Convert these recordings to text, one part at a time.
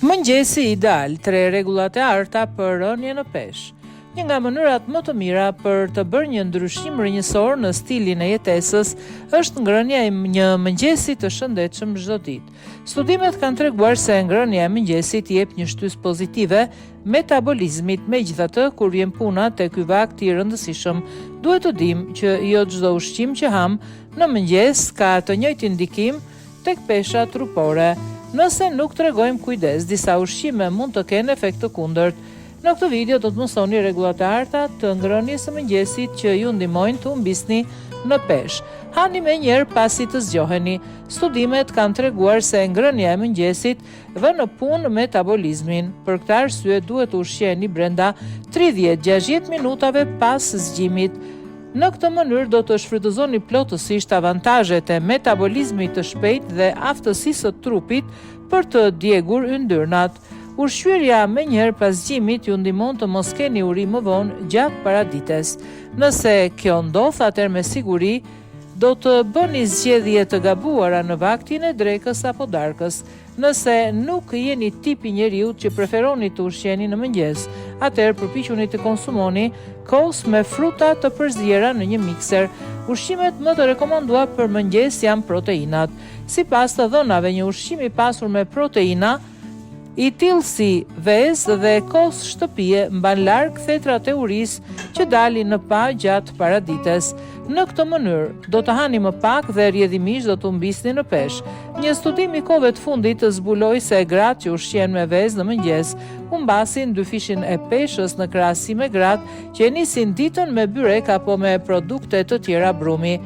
Mëngjesi ideal, tre rregullat e arta për rënie në peshë. Një nga mënyrat më të mira për të bërë një ndryshim rrënjësor në stilin e jetesës është ngrënia e një mëngjesi të shëndetshëm çdo ditë. Studimet kanë treguar se ngrënia e mëngjesit i jep një shtysë pozitive metabolizmit, megjithatë kur vjen puna te ky vakt i rëndësishëm, duhet të dimë që jo çdo ushqim që hamë në mëngjes ka të njëjtin ndikim tek pesha trupore. Nëse nuk tregojmë kujdes, disa ushqime mund të kenë efekt të kundërt. Në këtë video do të mësoni rregullat e arta të ngrënies së mëngjesit që ju ndihmojnë të humbisni në peshë. Hani menjëherë pasi të zgjoheni. Studimet kanë treguar se ngrënia e mëngjesit vë në punë metabolizmin. Për këtë arsye duhet të ushqeheni brenda 30, 60 minutave pas zgjimit. Në këtë mënyrë do të shfrytëzoni plotësisht avantazhet e metabolizmit të shpejtë dhe aftësisë së trupit për të djegur yndyrnat. Ushqyerja menjëherë pas zgjimit ju ndihmon të mos keni uri më vonë gjatë paradites. Nëse kjo ndodh, atëherë me siguri do të bëni zgjedhje të gabuara në vaktin e drekës apo darkës. Nëse nuk jeni tip i njeriut që preferoni të ushqeheni në mëngjes, atëherë përpiquni të konsumoni kos me fruta të përziera në një mikser. Ushqimet më të rekomanduar për mëngjes janë proteinat. Sipas të dhënave, një ushqim i pasur me proteina, i tillë si vezë dhe kos shtëpie mban larg kthetrat e urisë që dalin në pah gjatë paradites. Në këtë mënyrë, do të hani më pak dhe rrjedhimisht do të humbisni në peshë. Një studim i kohëve të fundit zbuloi se gratë që ushqehen me vezë në mëngjes humbasin dyfishin e peshës në krahasim me gratë që e nisin ditën me byrek apo me produkte të tjera brumi.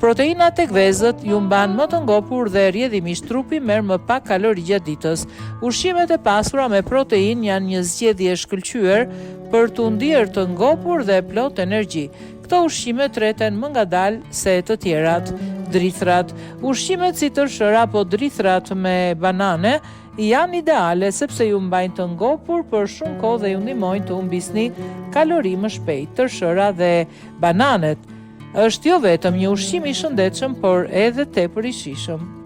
Proteina tek vezët ju mban më të ngopur dhe rrjedhimisht trupi merr më pak kalori gjatë ditës. Ushqimet e pasura me proteinë janë një zgjedhje e shkëlqyer për t'u ndier të ngopur dhe plot energji. Këto ushqime treten më ngadalë se të tjerat. Drithërat. Ushqimet si tërshëra apo drithërat me banane janë ideale sepse ju mbajnë të ngopur për shumë kohë dhe ju ndihmojnë të humbisni kalori më shpejt. Tërshëra dhe bananet është jo vetëm një ushqim i shëndetshëm, por edhe tepër i shijshëm.